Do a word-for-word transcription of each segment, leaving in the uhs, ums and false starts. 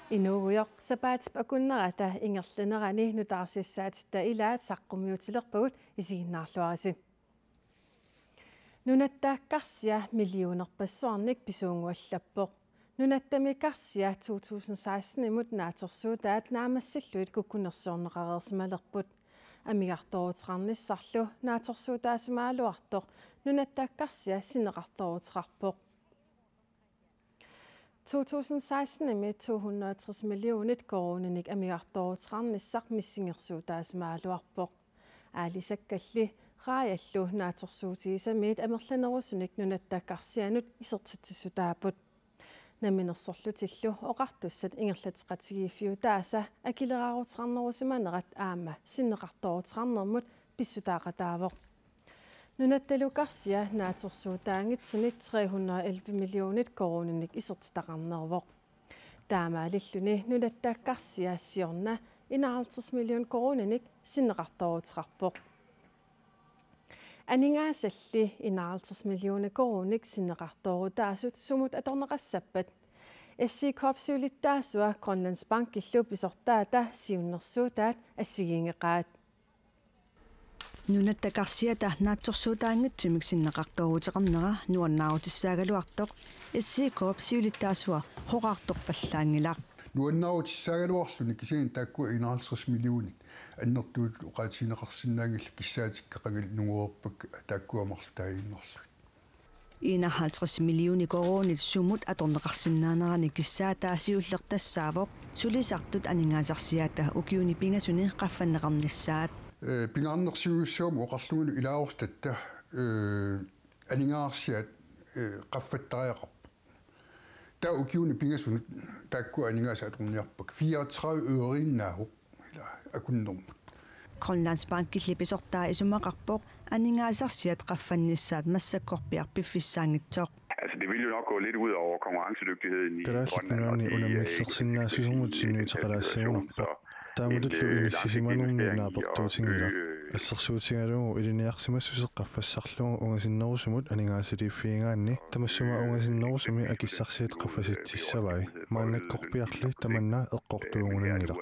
Inuugujoq sapaatip akunnerata ingerlanerani nutaarsiassaatitta ilaat saqqummiutilerpagut, isiginnaarluarisi. Nunatta karsia millionerpassuarnik pisuunnguallappoq. Nunattami karsia to tusind seksten-imut naatsorsuutaat naammassillugit kukkunersiorneqareersimalerput. Amigartooruteqarnissarlu naatsorsuutaasimagaluartoq nunatta karsia sinneqartooruteqarpoq. To tusind seksten-imi to hundrede og tres millionit koruuninik amigartooruteqarnissaq missingersuutaasimagaluarpoq. Aalisakkalli raajallu naatsorsuutigisamiit amerlanerusunik nunatta karsianut isertitsissutaapput. Namminersorlutillu oqartussat ingerlateqatigiiffiutaasa akileraaruteqarnerusimanerat aamma sinneqartooruteqarnermut pissutaaqataavoq. Nunattalu karsia naatsorsuutaanngitsunik tre hundrede og elleve millionit koruuninik isertitaqarnervoq. Taamaalilluni nunatta karsia siorna enoghalvtreds million koruuninik sinneqartooruteqarpoq. Aningaasalli enoghalvtreds millioner koruuninik sinneqartoorutaasut sumut atorneqassappat? S C K-p siulittaasua Grønlandsbankillu pisortaata siunnersuutaat assigiinngeqaat. Nunatta karsiata naatsorsuutaanngitsumik sinneqartooruteqarnera nuannaarutissaagaluartoq S C K-p siulittaasua horaartorpallaanngilaq. Nuannaarutissaagaluarluni kisianni taakkua enoghalvtreds millionit annertuut oqaatigineqarsinnaanngillat, kissaatikka qangali nunguerpakka taakkua marluk taaginnarlugit. Enoghalvtreds millioner koruunit sumut atorneqarsinnaanerani kissaataa siulleq tassaavoq sulisartut aningaasarsiaata ukiuni pingasuni qaffanneqarnissaat. Eh, pingaarnersiuissagunik oqarlugulu ilaasortatta, eh, aningaasarsiaat, eh, qaffattariaqarput. Taava ukiuni pingasunut taakku aningaasat atorniarpakka, fireogtredive øreinnaavoq ila akunnermut. Grønlandsbankilli pisortaa isumaqarpoq aningaasarsiat qaffannissaat massakkorpiaq piffissaanngitsoq. Altså, det vil jo nok gå lidt ud over konkurrencedygtigheden i Grønland, og det, øh, kan vi ikke sige, øh, kan vi sige, så en, øh, langsigtet investering i at øge, øh, Assersuutigalugu ilinniarsimassuseq qaffassarlugu ungasinnerusumut aningaasaliiffigigaanni tamassuma ungasinnerusumi akissarsiat qaffasitsissavai. Maannakkorpiarli tamanna eqqortuugunanngilaq.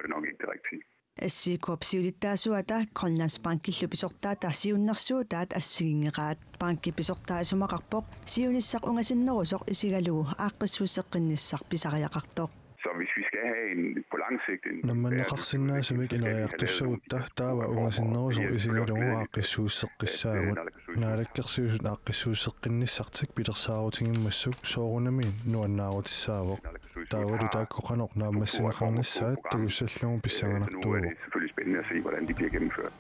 S C K-p siulittaasuata Grønlandsbankillu pisortaata siunnersuutaat assigiinngeqaat. Bankip pisortaa isumaqarpoq siunissaq ungasinnerusoq isigalugu aaqqissuusseqqinnissaq pisariaqartoq. Så hvis vi skal have en, på lang sigt, en Nammanneqarsinnaasumik ineriartussagutta taava ungasinnerusoq isigalugu aaqqissuusseqqissaagut. Naalakkersuisut aaqqissuusseqqinnissartik pilersaarutigiimmassuk soorunami nuannaarutissaavoq. Taavalu taakku qanoq naammassineqarnissaat takussallugu pissanganartuuvoq. Selvfølgelig spændende at se, hvordan de bliver gennemført.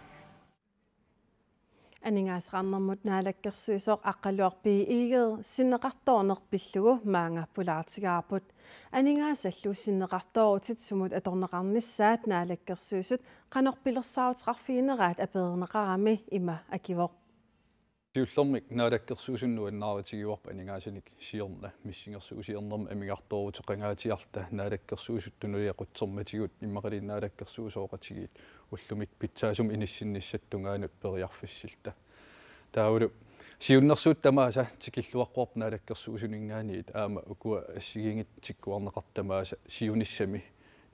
Aningaasaqarnermut naalakkersuisoq Aqqaluaq B. Egede sinneqartoorneq pillugu maanga pulaartigaarput. Aningaasallu sinneqartoorutit sumut atorneqarnissaat naalakkersuisut qanoq pilersaaruteqarfiginerat apereerneqarami ima akivoq. Siullermik naalakkersuisunut nuannaarutigivarput aningaasanik siorna missingersuusiornermi amigartooruteqangaatsiarluta naalakkersuisut tunuliaqutsermatigut immaqaluunniit naalakkersuisooqatigiit ullumi pitsaasumik inissinnissap tungaanut periarfissilluta. Taavalu siunnersuut tamaasa tikilluaqquarput naalakkersuisuninngaanniit aamma ukua assigiinngitsut tikkuarneqartut tamaasa siunissami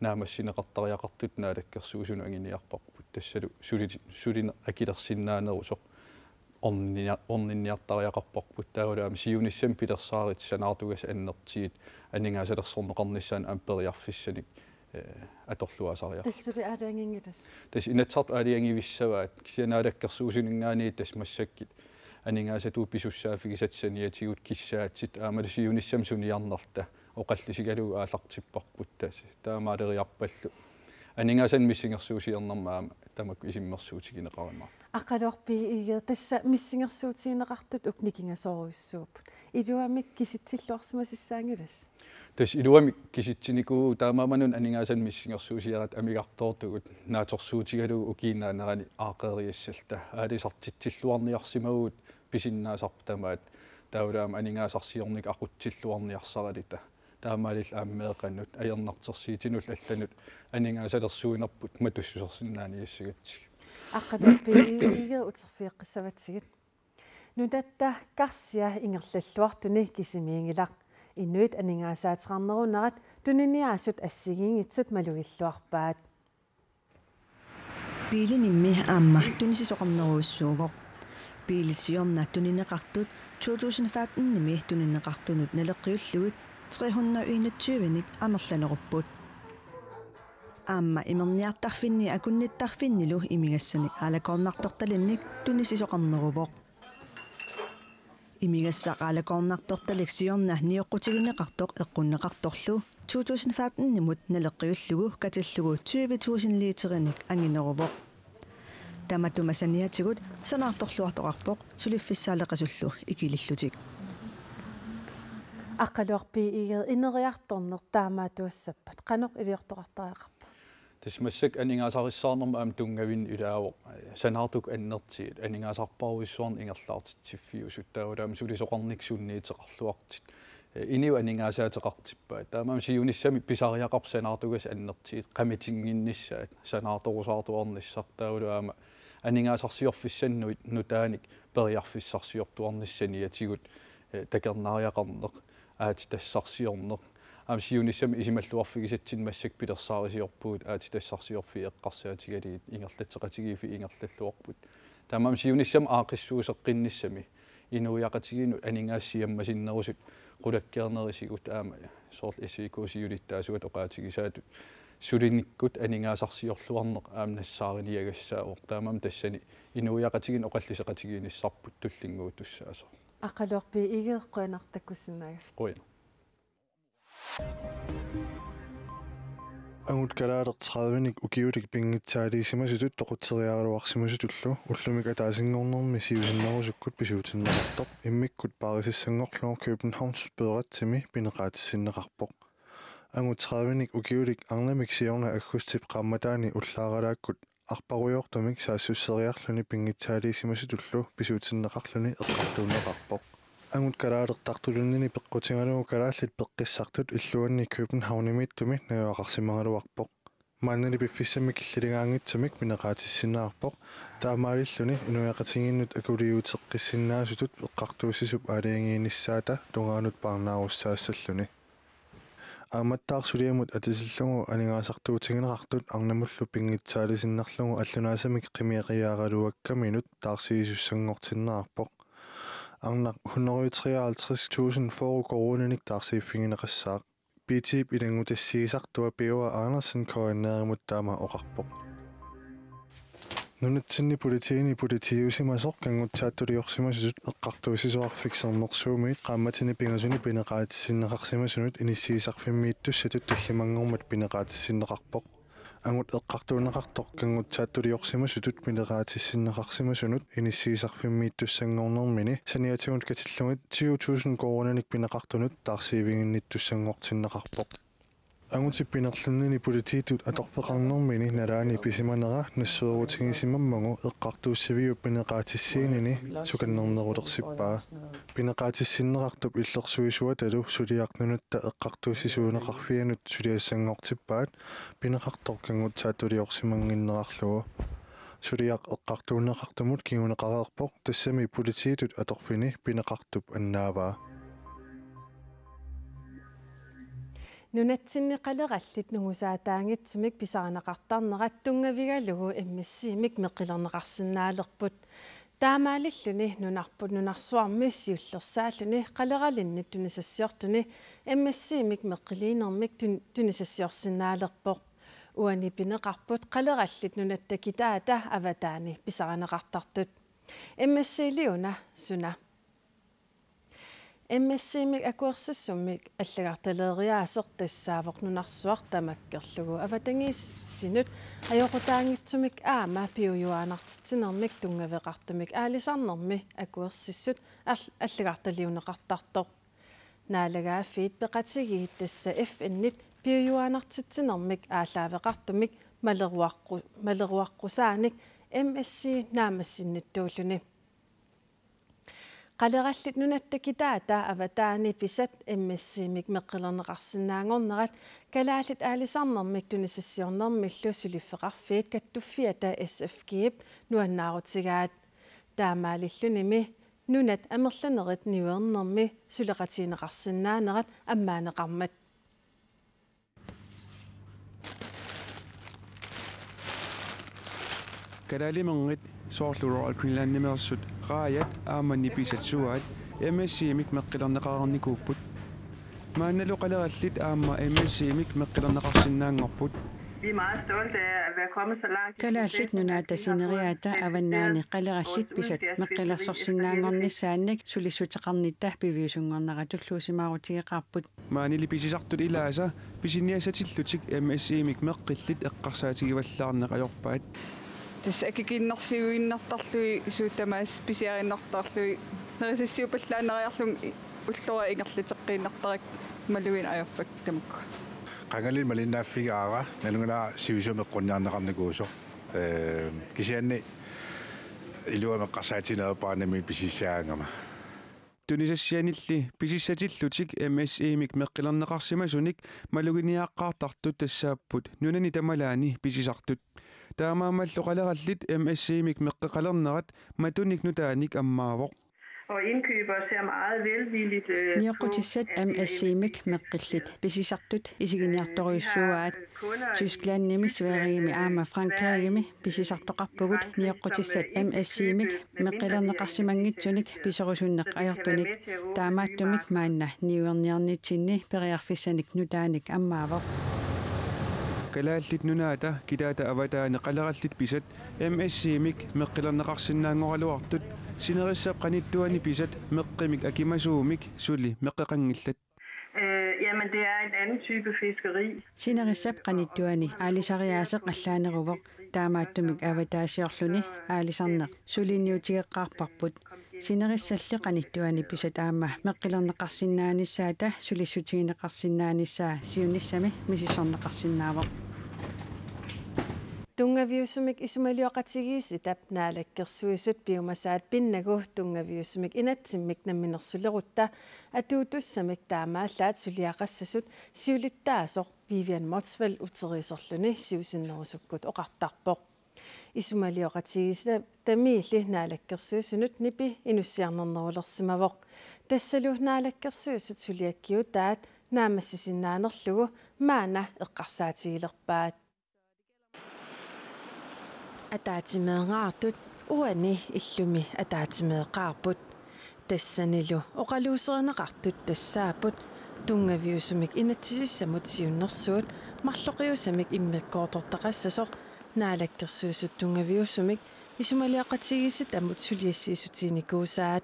naammassineqartariaqartutut naalakkersuisunut anguniarparput. Tassalu suli-, sulineq akilersinnaanerusoq orninnia-, orninniartariaqarparput. Taavalu aamma siunissami pilersaarutit sanaartugassat annertuut aningaasalersorneqarnissaannut aamma periarfissanik, eh, atorluaasariaqarput. Tassa suli aalajanginngilassava? Tassa Inatsisartut aalajangivissavaat, kisianni naalakkersuisuninngaanniit tassa massakkut aningaasatut pisussaaffigisatta saniatigut kissaatit aammalu siunissami suniarnerluta oqallisigalugu aallartipparput. Tassa taamaaleriarpallu aningaasanik missingersuusiornermi aamma tamakku isummersuutigineqarumaarput. Aqqaluaq B. Egede, tassa missingersuutigineqartut uku nikingasorujussuupput. Iluamik kisitsilluarsimasassaanngilassava? Tassa iluamik kisitsinikuuvugut, taamaammat una aningaasanik missingersuusiaratta amigartoortugut naatsorsuutigalugu ukiup naanerani aaqqeriassalluta. Aalisartitsilluarniarsimavugut pisinnaasarput tamaat. Taavalu aamma aningaasarsiornikkut aqutsilluarniarsaraluta. Taamaalilluta aamma meeqqanut ajornartorsiutinullu allanut aningaasalersuinerput matussusersinnaaniassagatsigu. Aqqaluaq B. Egede, uterfigeqqissavatsigit. Nunatta karsia ingerlalluartuni kisimiinngilaq. Inuit aningaasaateqarnerunerat tuniniaasut assigiinngitsut malugilluarpaat. Biilinimmi aamma tunisisoqarnerujussuuvoq. Biilit siorna tunineqartut to tusind femten-imi tunineqartunut naleqqiullugit tre hundrede enogtyve-nik amerlanerupput. Aamma imerniartarfinni akunnittarfinnilu imigassanik aalakoornartortalinnik tunisisoqarneruvoq. Imigassaq aalakoornartortalik siorna nioqqutigineqartoq eqqunneqartorlu to tusind femten-imut naleqqiullugu katillugu tyve tusind literinik angineruvoq. Tamatuma saniatigut sanaartorluartoqarpoq suliffissaaleqisullu ikilillutik. Aqqaluaq B. Egede, ineriartorneq taamaattuussappat qanoq iliortoqartariaqarpa? Tassa massakkut aningaasarissaarnermut aamma tunngavinnut ilaavoq sanaartukkut annertuut aningaasarpassuarnik ingerlaartitsiffiusut, taavalu aamma sulisoqarnikkut sunniuteqarluartut. Inuit aningaasaateqartippaat. Taamaammat siunissami pisariaqarpoq sanaartugassat annertuut qamitinnginnissaat, sanaartorusaartuarnissaq, taavalu aamma aningaasarsiorfissanut nutaanik periarfissarsiortuarnissaq saniatigut, eh, takornariaqarneq, aatsitassarsiorneq. Aamma siunissami isumalluarfigisatsinnut massakkut pilersaarisiorpugut, aatsitassarsiorfiit eqqarsaatigalugit ingerlatseqatigiiffiit ingerlalluarput. Taamaammat siunissami aaqqissuusseqqinnissami inuiaqatigiinnut aningaasat siammasinnerusut qulakkeernerisigut aamma soorlu S I K siulittaasuata oqaatigisaatut sulinikkut aningaasarsiorluarneq aamma nassaariniagassaavoq. Taamaammat tassani inuiaqatigiinnut oqalliseqatigiinnissarput tullinnguuttussaasoq. Aqqaluaq B. Egede, qujanaq takkussinnaagavit. Qujanaq. Angut kalaaleq tredive-nik ukiulik pinngitsaaliisimasutut toqutseriaraluarsimasutullu ullumi ataasinngornermi siusinnerusukkut pisuutinneqartoq immikkut paarisassanngorlugu Københavns Byrettimi pineqaatissinneqarpoq. Angut tredive-nik ukiulik arnamik siorna aggustip qaammataani ullaaralaakkut arparujoortumik saassusseriarluni pinngitsaaliisimasutullu pisuutinneqarluni eqqartuunneqarpoq. Angut kalaaleq tartulunnini peqqutigalugu Kalaallit Peqqissartut illuanni Københavnimiittumi najugaqarsimagaluarpoq. Maannali piffissami killiligaanngitsumik pineqaatissinneqarpoq. Taamaalilluni inuiaqatigiinnut akuliuteqqissinnaasutut eqqartuussisup aalajangiinissaata tungaanut parnaarussaassalluni. Aammattaaq suliamut atisillugu aningaasartuutigineqartut arnamullu pinngitsaalisinnarlugu allunaasamik qimeriaraluakkaminut taarsiisussanngortinneqarpoq. Arnaq hundrede treoghalvtreds tusind fyrre koruuninik taarsiiffigineqassaaq. B T-p ilanngutassiisartua Birger Andersen K N R-imut taama oqarpoq. Nunatsinni politiini politiiusimasoq kanngutsaattuliorsimasutut eqqartuussisoqarfik Sermersuumiit qaammatini pingasuni pineqaatissinneqarsimasunut inissiisarfimmiittussatut tallimanngormat pineqaatissinneqarpoq. Angut eqqartuunneqartoq kanngutsaattuliorsimasutut pineqaatissinneqarsimasunut inissiisarfimmiittussanngornermini saniatigut katillugit tyve tusind koruuninik pineqartunut taarsiiviginnittussanngortinneqarpoq. Angutip pinerlunnini politiitut atorfeqarnermini nalaani pisimanera nassuerutigisimammagu eqqartuussiviup pineqaatissiinini sukannernerulersippaa. Pineqaatissinneqartup illersuisuatalu suliaq nunatta eqqartuussisuuneqarfianut suliassanngortippaat pineqartoq kanngutsaattuliorsimannginnerarlugu. Suliaq eqqartuunneqartumut kinguneqareerpoq, tassami politiitut atorfini pineqartup annaavaa. Nunatsinni qalerallit nungusaataanngitsumik pisarineqartarnerat tunngavigalugu M S C-mik meqqilerneqarsinnaalerput. Taamaalilluni nunarput nunarsuarmi siullersaalluni qaleralinnut tunisassiortuni M S C-mik meqqiliinermik tun-, tunisassiorsinnaalerpoq. Uani pineqarput qalerallit nunatta kitaata avataani pisarineqartartut. M S C-liuna suna? M S C-mik akuersissummik allagartaleeriaaseq tassaavoq nunarsuaq tamakkerlugu avatangiisinut ajoqutaanngitsumik aamma piujuaannartitsinermik tunngaveqartumik aalisarnermi akuersissut al-, allagartaliunneqartartoq. Naalagaaffiit Peqatigiit tassa F N-ip piujuaannartitsinermik aallaaveqartumik maleruaqqu-, maleruaqqusaanik M S C naammassinnittuulluni. Qalerallit nunatta kitaata avataani pisat M S C-mik meqqilerneqarsinnaanngornerat Kalaallit Aalisarnermik tunisassiornermillu suliffeqarfiit kattuffiata S F G-p nuannaarutigaat. Taamaalillunimi Nunat amerlanerit niuernermi suleqatigineqarsinnaanerat ammaaneqarmat. Kalaalimernit soorlu Royal Greenlandimeersut Raajat aamma nipisat suaat M S C-mik meqqilerneqareernikuupput. Maannalu qalerallit aamma M S C-mik meqqilerneqarsinnaanngorput. Vi er meget stolte af at være kommet så langt. Kalaallit Nunaata sineriaata avannaani qalerallit pisat meqqilersorsinnaanngornissaannik sulissuteqarnitta piviusunngorneratullu isumaaruteqarput. Maanili pisisartut ilaasa pisiniassatillutik M S C-mik meqqillit eqqarsaatigivallaarneq ajorpaat. Tassa akikinnersiuinnartarlugit suut tamaasa pisiariinnartarlugit nerisassiupallaannariarlunga ullora ingerlateqqiinnartarakku malugineq ajorpakka tamakku. Qangali malinnaaffigaara nalunngilara sivisuumik eqqunniarneqarnikuusoq. Ee, kisianni iluamik eqqarsaatigineq ajorpara nammineq pisissaagama. Tunisassianilli pisissatillutik M S C-mik meqqilerneqarsimasunik maluginiaqqaartartut tassaapput nunani tamalaani pisisartut. Taamaammallu qalerallit M S C-mik meqqeqalernerat matunik nutaanik ammaavoq. Og indkøbere ser meget velvilligt, øh, på, Nioqqutissat at det er M S C-mik meqqillit pisisartut isiginiartorujussuuaat. Tysklandimi, Sverigemi aamma Frankrigimi pisisartoqarpugut nioqqutissat M S C-mik meqqilerneqarsimanngitsunik piserusunneq ajortunik. Taamaattumik maanna niuerniarnitsinni periarfissanik nutaanik ammaavoq. Kalaallit Nunaata kitaata avataani qalerallit pisat M S C-mik meqqilerneqarsinnaanngoraluartut sinerissap qanittuani pisat meqqimik akimasuumik suli meqqeqanngillat. Øh, jamen, det er en anden type fiskeri. Sinerissap qanittuani aalisariaaseq allaaneruvoq, taamaattumik avataasiorluni aalisarneq suliniutigeqqaarparput. Sinerissalli qanittuani pisat aamma meqqilerneqarsinnaanissaata sulissutigineqarsinnaanissaa siunissami misissorneqarsinnaavoq. Tunngaviusumik isumalioqatigiissitap Naalakkersuisut piumasaat pinnagu tunngaviusumik inatsimmik namminersulerutta atuutussamik taamaallaat suliaqassasut siulittaasoq Vivian Motzfeldt uteriiserluni siusinnerusukkut oqartarpoq. Isumalioqatigiissitamiilli Naalakkersuisunut nipi inussiarnernerulersimavoq. Tassalu Naalakkersuisut suliakkiutaat naammassisinnaanerlugu maanna eqqarsaatigilerpaat. Ataatsimeeqaartut uani illumi ataatsimeeqaarput. Tassanilu oqaluuserineqartut tassaapput tunngaviusumik inatsisissamut siunnersuut marloqiusamik immikkoortortaqassasoq Naalakkersuisut tunngaviusumik isumalioqatigiissitamut suliassiissutiginikuusaat.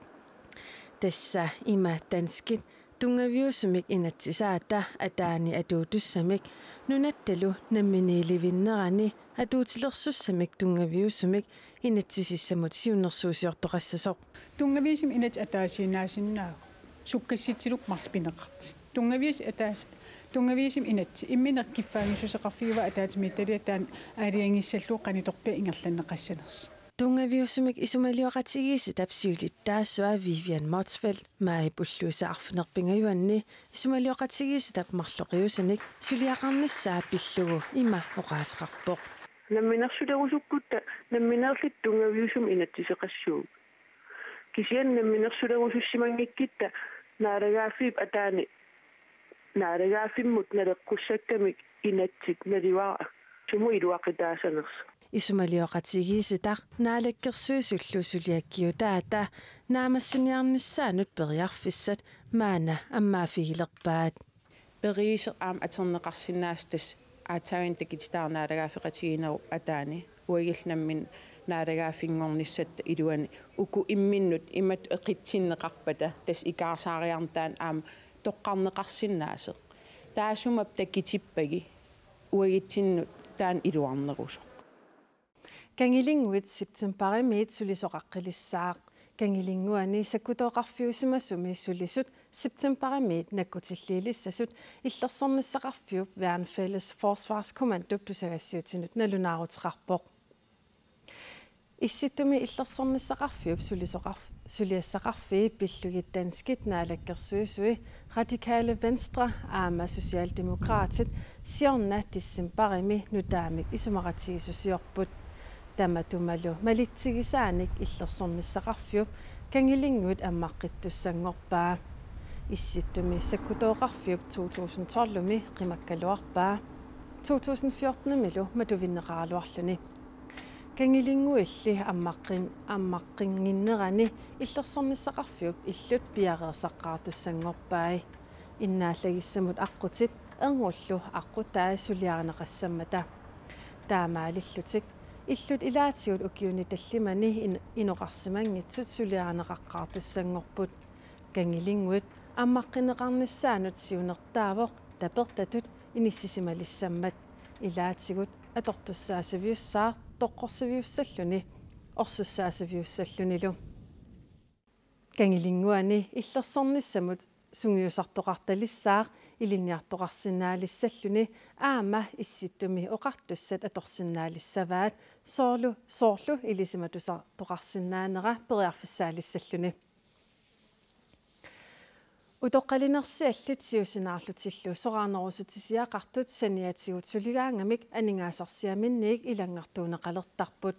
Tassa ima danskit tunngaviusumik inatsisaata ataani atuutussamik nunattalu namminiilivinnerani atuutilersussamik tunngaviusumik inatsisissamut siunnersuusiortoqassasoq. Tunngaviusumik inatsit ataasiinnaasinnaapput. Sukkassutsillutik marluk pineqartut. Tunngaviusumik ataas-, tunngaviusumik inatsit imminnut kiffaanngissuseqarfigaat ataatsimiititaliaq taanna aalajangissallugu qanitorpiaq ingerlanneqassanersoq. Tunngaviusumik isumalioqatigiissitap siulittaasua Vivian Motzfeldt maajip ulluisa arfineq-pingajuanni isumalioqatigiissitap marloqiusanik suliaqarnissaa pillugu ima oqaaseqarpoq. Namminersulerusukkutta nammineerluta tunngaviusumik inatsiseqassuugut. Kisianni namminersulerusussimanngikkutta naalagaaffiup ataani naalagaaffimmut naleqqussakkamik inatsit naluara sumut iluaqutaasanersoq. Isumalioqatigiissitaq Naalakkersuisullu suliakkiutaata naammassiniarnissaanut periarfissat maanna ammaaffigilerpaat. Periuseq aamma atorneqarsinnaasoq tassa aatsaavik takutitara naalagaaffeqatigiinnerup ataani uagullu nammineq naalagaaffinngornissatta iluani uku imminnut imatut eqitsinneqarpata tassa ikaarsaariarneq taanna aamma toqqarneqarsinnaasoq. Taassuma takutippagit uagutsinnut taanna iluarnerusoq. Kangilinguit septembarimiit sulisoqaqqilissaaq. Kangilinguani sakkutooqarfiusimasumi sulisut septembarimiit nakkutilliilissasut Illersornissaqarfiup Værnsfælles Forsvarskommandop tusagassiutinut nalunaaruteqarpoq. Issittumi Illersornissaqarfiup sulisoqarf-, suliassaqarfii pillugit danskit naalakkersuisui Radikale Venstre aamma Socialdemokraatit siorna decembarimi nutaamik isumaqatigiissusiorput. Tamatumalu malitsigisaanik Illersornissaqarfiup Kangilinnguit ammaqqittussanngorpaa. Issittumi sakkutooqarfiup to tusind tolvimi qimakkaluarpaa. To tusind fjortenimilu matuvinneqaraluarluni. Kangilinnguilli ammaqqin-, ammaqqinnginnerani illersornissaqarfiup illut piareersaqqaartussanngorpai. Innaallagissamut aqqutit ernullu aqqutai suliarineqassammata. Taamaalillutik illut ilaatigut ukiuni tallimani in-, inoqarsimanngitsut suliarineqaqqaartussanngorput. Kangilinnguit ammaqqinneqarnissaannut siunertaavoq tapertatut inissisimalissammat. Ilaatigut atortussaasaviussaaq toqqorsiviussalluni orsussaasaviussallunilu. Kangilinnguani illersornissamut sungiusartoqartalissaaq ilinniartoqarsinnaalissalluni aamma Issittumi oqartussat atorsinnaalissavaat soorlu, soorlu ilisimatusartoqarsinnaanera periarfissaalissalluni. Utoqqalinersiallit siusinaarlutillu soraarnerussutisiaqartut saniatigut suligaangamik aningaasarsiaminniit ilanngartuunneqalertarput.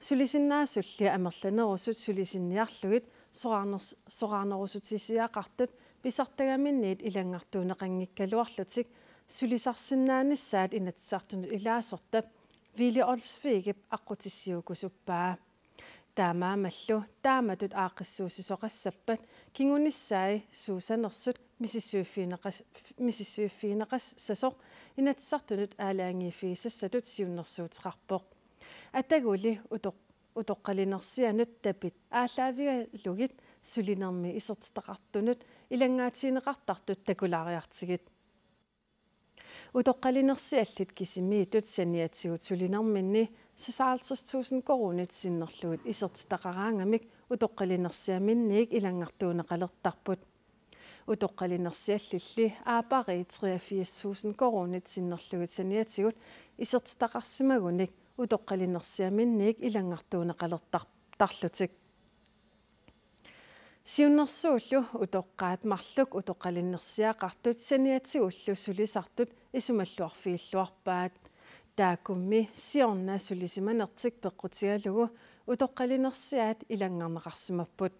Sulisinnaasulli amerlanerusut sulisinniarlugit soraarners-, soraarnerussutisiaqartut pisartagaminniit ilanngartuunneqanngikkaluarlutik sulisarsinnaanissaat Inatsisartunut ilaasortap Willy Olsvigip aqqutissiuukkusuppaa. Taamaammallu taamatut aaqqissuussisoqassappat kingunissai suusanersut misissuiffigineqas-, misissuiffigineqassasoq Inatsisartunut aalajangiiffigisassatut siunnersuuteqarpoq. Ataguli utoq-, utoqqalinersianut tapit aallaavigalugit sulinermi isertitaqartunut ilanngaatigineqartartut takulaariartigit. Utoqqalinersiallit kisimiittut saniatigut sulinerminni seksoghalvtreds tusind koruunit sinnerlugit isertitaqaraangamik utoqqalinersiaminniit ilanngartuunneqalertarput. Utoqqalinersiallilli aappariit treogfirs tusind koruunit sinnerlugit saniatigut isertitaqarsimagunik utoqqalinersiaminniit ilanngartuunneqalertar-, tarlutik. Siunnersuullu utoqqaat marluk utoqqalinersiaqartut saniatigullu sulisartut isumalluarfigilluarpaat. Taakkummi siorna sulisimanertik peqqutigalugu utoqqalinersiaat ilanngarneqarsimapput.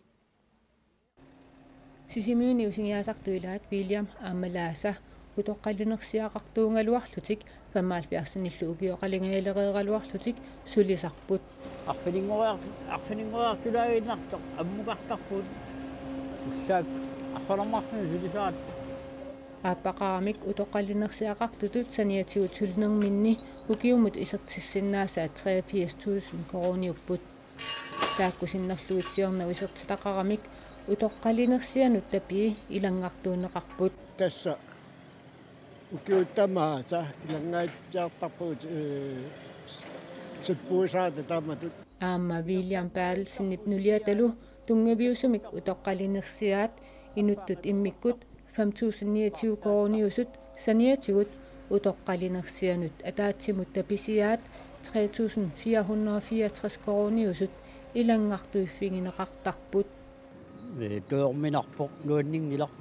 Sisimiuni usingiaasartut ilaat William aamma Laasa utoqqalinersiaqartuugaluarlutik femoghalvfjerdsinillu ukioqalingajalereeraluarlutik sulisarput. Arfininngorear-, arfininngoreartulaaginnartoq ammukartarput. Ullaaq arfineq-marlunut sulisaratta. Aappaqaramik utoqqalinersiaqartutut saniatigut sulinerminni ukiumut isertissinnaasaat treogfirs tusind koruuniupput. Taakku sinnerlugit siorna isertitaqaramik utoqqalinersianut tapii ilanngartuunneqarput. Tassa ukiut tamaasa ilanngaatsiartarpugut, ee, sippuisaata taamatut. Aamma William Berthelsenip nuliatalu tunngaviusumik utoqqalinersiaat inuttut immikkut fem tusind niogtyve koruuniusut saniatigut utoqqalinersianut ataatsimut tapisiaat tre tusind fire hundrede og fireogtres koruuniusut ilanngartuiffigineqartarput. Ee, tujorminarpoq nuanninngilaq.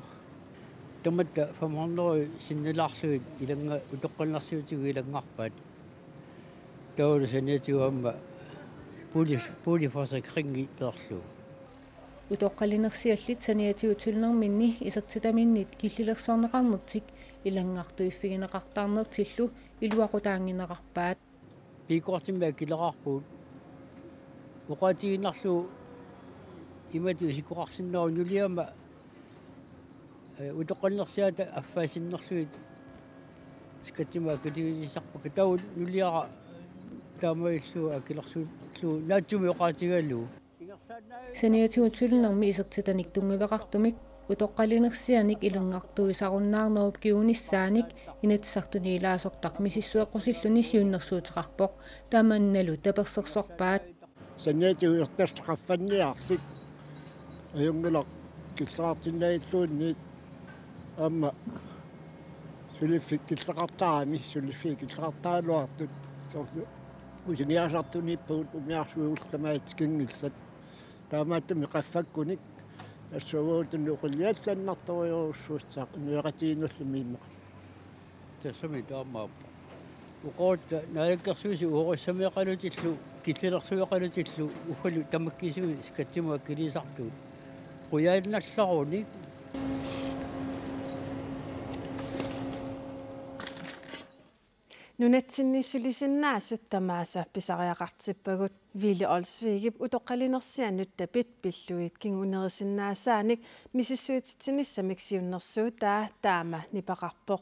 Tamatta fem hundrede sinnilaarlugit ilannga-, utoqqalinersiutigut ilanngarpaat. Taavalu saniatigut aamma bolig-, boligforsikringi peerlugu. Utoqqalinersiallit saniatigut sulinerminni isertitaminnit killilersorneqarnertik ilanngartuiffigineqartarnertillu iluaqutaannginnerarpaat. P-kortimik akilerarpugut. Oqaatigiinnarlugu imatut isikkoqarsinnaavoq nuliama, ee, utoqqalinersiaata affaa sinnerlugit skattimik akiliigisarpakka, taava nuliara taamaalillugu akilersullugu naatsumik oqaatigalugu. Saniatigut sulinermi isertitanik tunngaveqartumik utoqqalinersianik ilanngartuisarunnaarnerup kingunissaanik Inatsisartuni ilaasortaq misissueqqusilluni siunnersuuteqarpoq, tamannalu tapersersorpaat. Saniatigut ertarsi qaffanniarlik ajunngilaq killeqartinnagilluunniit aamma suliffik killeqartarami, suliffik killeqartaraluartut soorlu usingiaasartuniippugut umiarsuit ullut tamaasa tikinngillat. Taamaattumik qaffakkunik tassuuguutun oqiliallannartorujussuussaaq nueqatigiinnerlumi immaqa. Tassami taamaappoq. Oqarutta naalakkersuisut uhorissameeqalutillu Killilersueqalutillu uggalu tamakkiisumik skattimut akiliisartut. Qujanarluaruni. Nunatsinni sulisinnaasut tamaasa pisariaqartippagut. Willy Olsvigip utoqqalinersianut Tapit pillugit kingunerisinnaasaanik misissuititsinissamik siunnersuutaa taama nipeqarpoq.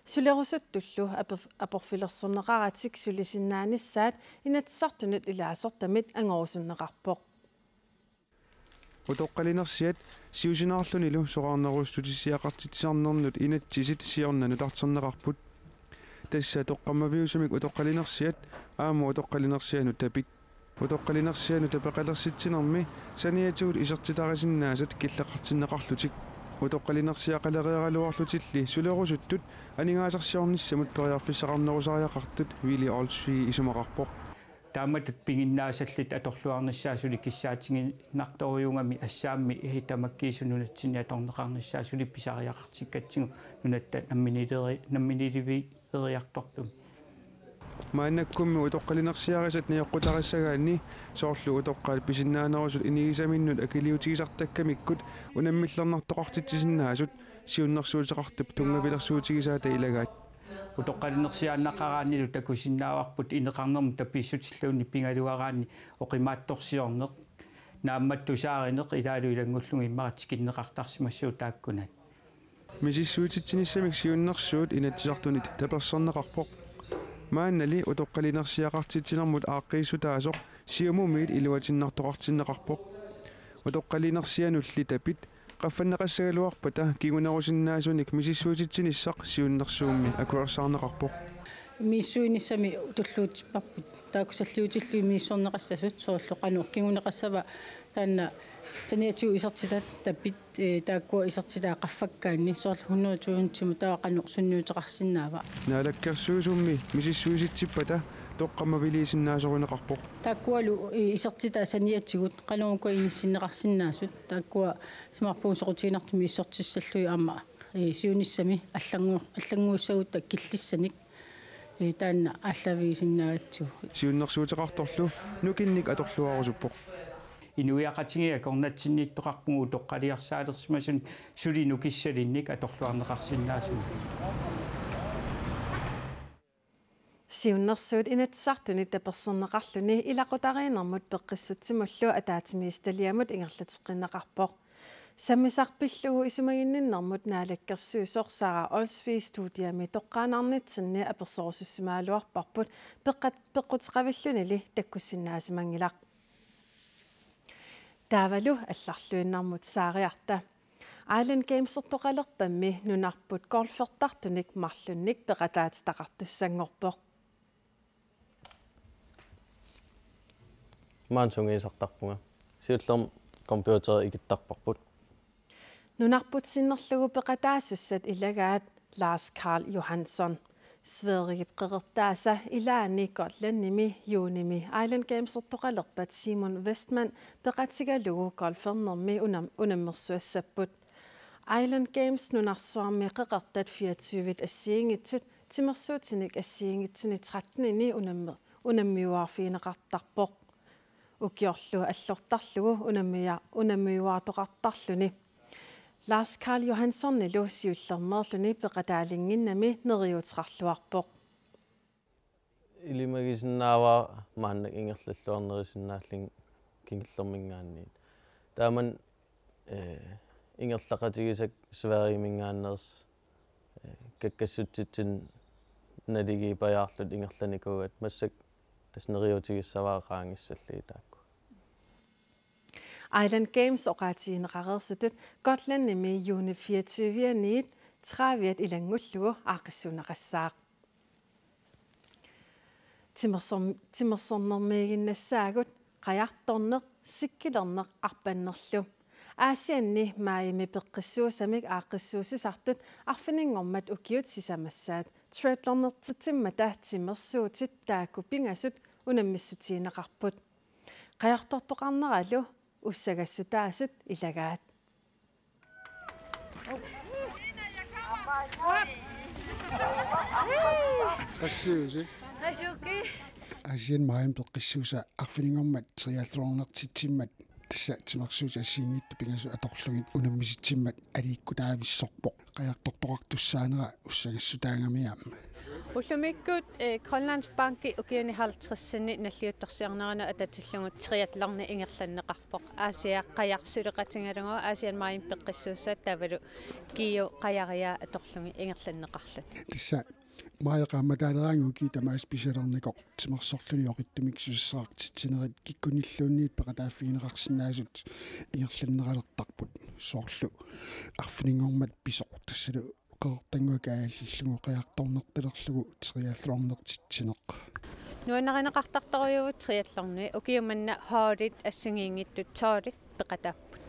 Sulerusuttullu aper-, aporfilersorneqaratik sulisinnaanissaat Inatsisartunut ilaasortamit angorusunneqarpoq. Utoqqalinersiat siusinaarlunilu soraarnerussutissiaqartitsisarnernut inatsisit siorna nutarterneqarput. Tassa toqqammaviusumik utoqqalinersiat aamma utoqqalinersianut Tapit. Utoqqalinersianut tapeqalersitsinermi saniatigut isertitarisinnaasat killeqartinneqarlutik. Utoqqalinersiaqalereeraluarlutilli sulerusuttut aningaasarsiornissamut periarfissaqarnerusariaqartut Willy Olsvig isumaqarpoq. Taamatut piginnaasallit atorluarnissaat suli kissaatigiinnartorujuugami assaammi tamakkiisumik nunatsinni atorneqarnissaat suli pisariaqartikkatsigu nunatta namminiileri-, namminiiliviit eriartortumi. Maannakkummi utoqqalinersiarisat najoqqutarissagaanni soorlu utoqqaat pisinnaanerusut inigisaminnut akiliutigisartakkamikkut unammillernartoqartitsisinnaasut siunnersuuteqartup tunngavilersuutigisaata ilagaat. Utoqqalinersiaannaqaraannilu takusinnaavarput ineqarnermut tapiissutilluunniit pigaluaraanni oqimaatsorsiorneq, naammattusaarineq ilaalu ilanngullugu immaqa tikinneqartarsimassuugut taakkunani. Misissuititsinissamik siunnersuut Inatsisartunit taperserneqarpoq. Maannali utoqqalinersiaqartitsinermut aaqqiissutaasoq Siumumiit iluatinnartoqartinneqarpoq. Utoqqalinersianulli Tapit qaffanneqassagaluarpata kingunerusinnaasunik misissuititsinissaq siunnersuummi akuersaarneqarpoq. Misissuinissami tulluuttipparput. Taakku salliutillugit misissorneqassasut soorlu qanoq kinguneqassava taanna saniatigut isertitat Tapit, ee, taakkua isertitaat qaffakkaanni soorlu hundrede tusindimut taava qanoq sunniuteqarsinnaava. Naalakkersuisummi misissuisitsippata toqqammaviliisinnaasoruneqarpoq. Taakkualu, ee, isertitaat saniatigut qanoq uku inissinneqarsinnaasut taakkua simarpuun soqutiginartumik misissortissallugit aamma, ee, siunissami allanngu-, allannguussagutta killissanik, ee, taanna aallaavigisinnaagatsigu. Siunnersuuteqartorlu nukinnik atorluarusuppoq. Inuiaqatigiit akornatsinniittoqarpugut utoqqaliarsaalersimasunut suli nukissalinnik atorluarneqarsinnaasunik. Siunnersuut Inatsisartuni taperserneqarluni ilaqutariinnermut peqqissutsimullu ataatsimiititaliamut ingerlateqqinneqarpoq. Sammisaq pillugu isumaginninnermut naalakkersuisoq Sara Olsvig studiami toqqaannarnitsinni apersorusussimagaluarparput peqqat-, peqquteqavillunili takkussinnaasimanngilaq. Taavalu allarluinnarmut saariarta. Island Gamesertoqalerpammi nunarput golfertartunik marlunnik peqataatitaqartussanngorpoq. Maani sungiusartarpunga. Siullermik computeri ikittarparput. Nunarput sinnerlugu peqataasussat ilagaat Lars Karl Johansson. Sverigep qeqertaasa ilaani Gotlandimi juunimi Island Gamesertoqalerpat Simon Westman peqatigalugu golfernermi unam-, unammersuassapput. Island Games nunarsuarmi qeqertat fireogtyve assigiinngitsut timersuutinik assigiinngitsuni tretten-ini unamme-, unammiuaarfigineqartarpoq. Ukiorlu allortarlugu unammia-, unammiuaartoqartarluni. Lars Karl Johanssonilu siullermeerluni peqataalinnginnami neriuuteqarluarpoq. Ilimagisinnaavara maannakkut ingerlalluarnerusinnaallunga kingullerminngaanniit. Taamani, ee, ingerlaqatigisakka Sverigeminngaanneersut, ee, kakkassutsitsinnut naligiipajaarluta ingerlanikuugatta massakkut tassa neriuutigissavara qaangissallugit taakku. Island Games oqaatigineqareersutut Gotlandimi juunip fireogtyve-aniit tredive-at ilanngullugu aaqqissuunneqassaaq. Timersorm-, timersornermiiginnassaagut qajartorneq, sikkilerneq arpannerlu. Aasianni maajimi peqqissuusamik aaqqissuussisartut arfininngormat ukiut sisamassaat triathlonertitsimmata timersuutit taakku pingasut unammissutigineqarput. Qajartortoqarneralu ussagassutaasut ilagaat. Qassiusi? Asuki. Asian Maimi peqqissuusaa arfininngormat triathlonertitsimmat tassa timersuutit assigiinngitsut pingasut atorlugit unammisitsimmat aliikkutaavissorpoq. Qajartortoqartussaanera ussagassutaagami aamma. Ullumikkut, eh, Grønlandsbanki ukiuni halvtredsini nalliuttorsiornerani atatillugu triathloni ingerlanneqarpoq. Aasiaat qajaq suleqatigalugu Asian Maimi peqqissuusaa taavalu GU qajariaa atorlugit ingerlanneqarluni. Tassa Maimi qaammataaleraangat ukiut tamaasa pisalernikoq timersorluni oqittumik susassaqartitsinerit kikkunnilluunniit peqataaffigineqarsinnaasut ingerlanneqalertarput, soorlu arfininngormat pisoq tassalu qeqertannguaq kaajallallugu qajartornertalerlugu triathlonertitsineq. Nuannarineqartartorujuuvoq triathloni, ukiut manna holdit assigiinngitsut holdit peqataapput.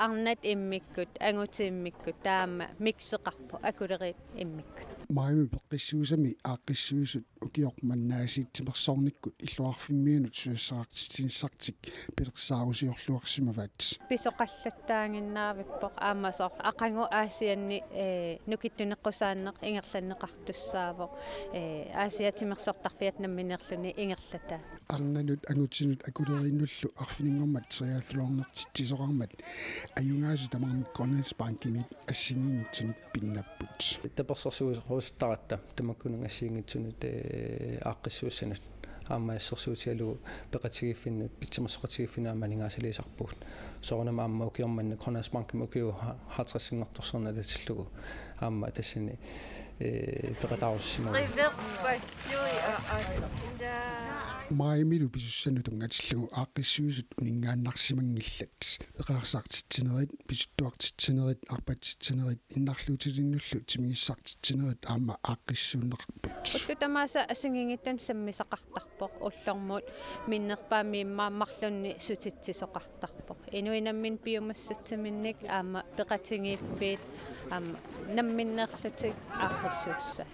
Arnat immikkut, angutit immikkut, taama mikseqarpoq, akuleriit immikkut. Maimi peqqissuusami aaqqissuisut ukioq manna aasiit timersornikkut illoqarfimmiunut susassaqartitsinissartik pilersaarusiorluarsimavaat. Pisoqallattaaginnaavippoq aamma soorlu aqagu Aasianni, eh, nukittuneqqusaanneq ingerlanneqartussaavoq, eh, Aasiaat timersortarfiata nammineerluni ingerlataa. Arnanut angutinut akuleriinnullu arfininngormat triathlonertitsisoqarmat ajugaasut tamarmik Grønlandsbankimit assigiinngitsunit pinnapput. Tapersersuisorusuttaratta tamakkununnga assigiinngitsunut, eh, aaqqissuussanut aamma assersuutigalugu peqatigiiffinnut, timersoqatigiiffinnut aamma aningaasaliisarpugut. Soorunami aamma ukioq manna Grønlandsbankimi ukiut ha-, halvtredsinngortorsiorneq atatillugu aamma tassani, eh, peqataarusussimavoq. Maimilu pisussanut tunngatillugu aaqqissuisut uninngaannarsimanngillat. Eqaarsaartitsinerit, pisuttuartitsinerit, arpatsitsinerit, innarluutilinnullu timigissartitsinerit aamma aaqqissuunneqarput. Ullut tamaasa assigiinngitsunik sammisaqartarpoq, ullormut minnerpaamik immaqa marlunnik sutitsisoqartarpoq. Inuit namminneq piumassutsiminnik aamma peqatigiiffiit aamma namminneerlutik aaqqissuussaat.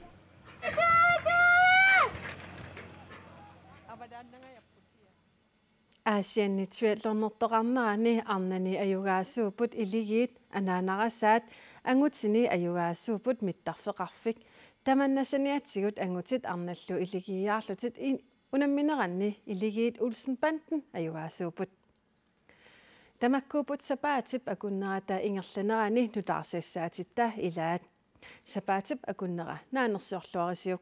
Aasianni triathlonertoqarnerani arnani ajugaasuupput iligiit, anaanarasaat, angutini ajugaasuupput mittarfeqarfik. Tamanna saniatigut angutit arnallu iligiiaarlutik i-, unammineranni iligiit Olsen Banden ajugaasuupput. Tamakkuupput sapaatip akunnerata ingerlanerani nutaarsiassaatitta ilaat. Sapaatip akunnera naanersiorluarisiuk.